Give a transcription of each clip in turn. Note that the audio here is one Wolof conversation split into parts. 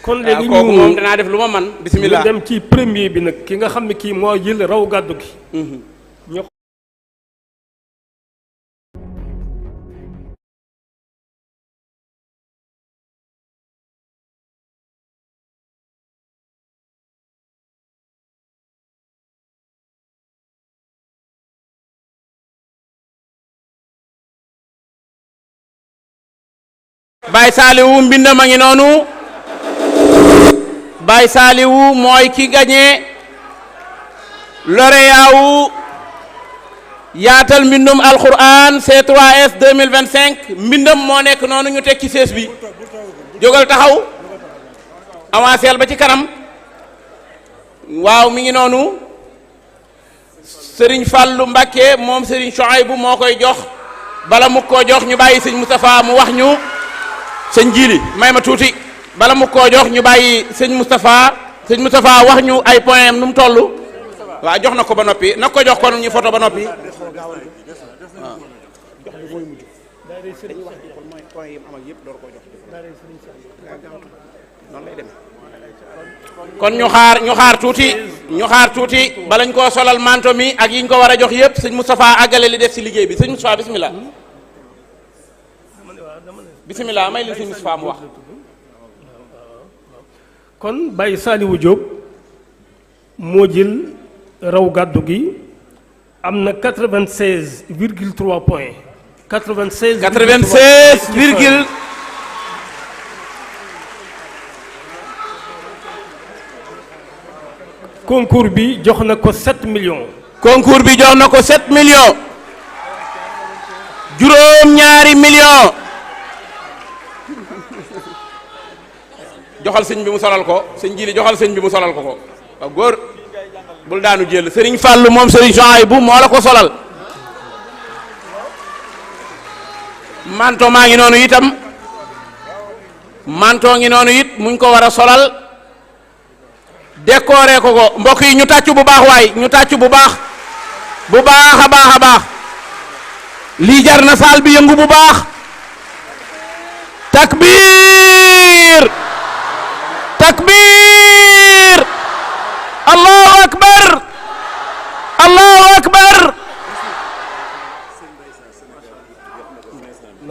kon léegi kooku moom danaa def lu ma man bismillah ñu dem ci premier bi nag ki nga xam ne kii moo jël raw gàddu gi. ñu Baye Saliou mbindam a ngi noonu Baye Saliou mooy ki gagné lauréat wu yaatal mbindum alquran C3S 2025 mbindam moo nekk noonu ñu teg ci sees bi jógal taxaw avancé ba ci kanam waaw mi ngi noonu Serigne Fallou Mbacké moom Serigne Chouaïbou moo koy jox bala mu koo jox ñu bàyyi sëñ Moustapha mu wax ñu sëñ Jili may ma tuuti bala mu koo jox ñu bàyyi sëñ Moustapha wax ñu ay point am nu mu toll waaw jox na ko ba noppi na ko jox kon ñu photo ba noppi kon ñu xaar tuuti balañ koo solal manto mi ak yiñ ko war a jox yëpp sëñ Moustapha àggale li def ci liggéey bi sëñ Moustapha bismillah bismillah may leen sëñ Moustapha mu wax. kon Baye Saliou Diop moo jël raw gàddu gi am na 96,3 points. 96 virgule. concours bi jox na ko 7 millions. concours bi jox na ko 7 millions. juróom-ñaari millions. joxal sëñ bi mu solal ko sëñ Jili joxal sëñ bi mu solal ko waaw góor bul daanu jël Serigne Fallou moom Serigne Chouaïbou moo la ko solal manto maa ngi noonu itam manto ngi noonu it muñ ko war a solal décoré ko mbokk yi ñu tàccu bu baax waay ñu tàccu bu baax a baax lii jar na saal bi yëngu bu baax takbir takbir allahu akbar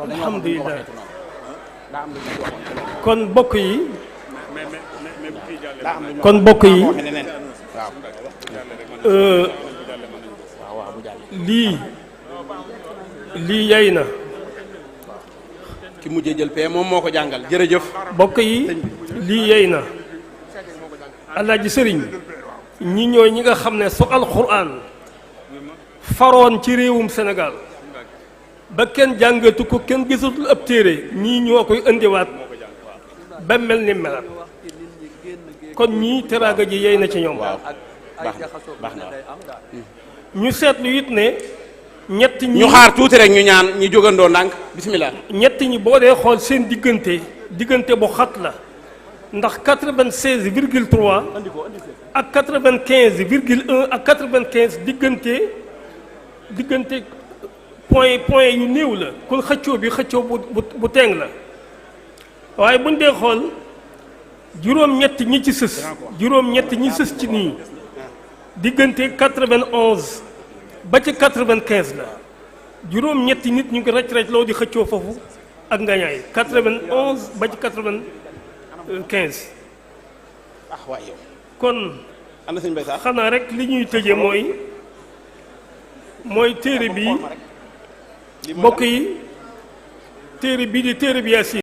alhamdulillah kon bokk yi lii yay na ki mujjee jël pee moom moo ko jàngal jërëjëf bokk yi lii yey na alaaji sëriñ ñi ñooy ñi nga xam ne su alxuraan faroon ci réewum Sénégal ba kenn jàngatu ko kenn gisatul ab téere ñii ñoo koy indiwaat ba mel ni melat kon ñii teraanga ji yey na ci ñoom baax na ñu seetlu it ne ñett ñi ñu xaar tuuti rek ñu ñaan ñu jógandoo ndànk bismillah ñett ñi boo dee xool seen diggante bu xat la ndax 96,3 ak 95,1 ak 95 diggante point yu néew la kon xëccoo bu teng la waaye buñ dee xool juróom-ñett ñi ci sës ci nii diggante 91 ba ci 95 la juróom-ñetti nit ñu ngi rëcc loo di xëccoo foofu ak ngañaay 91 ba ci 95. kon xanaa rek li ñuy tëje mooy téere bi mbokk yi téere bi di téere bi Yaasin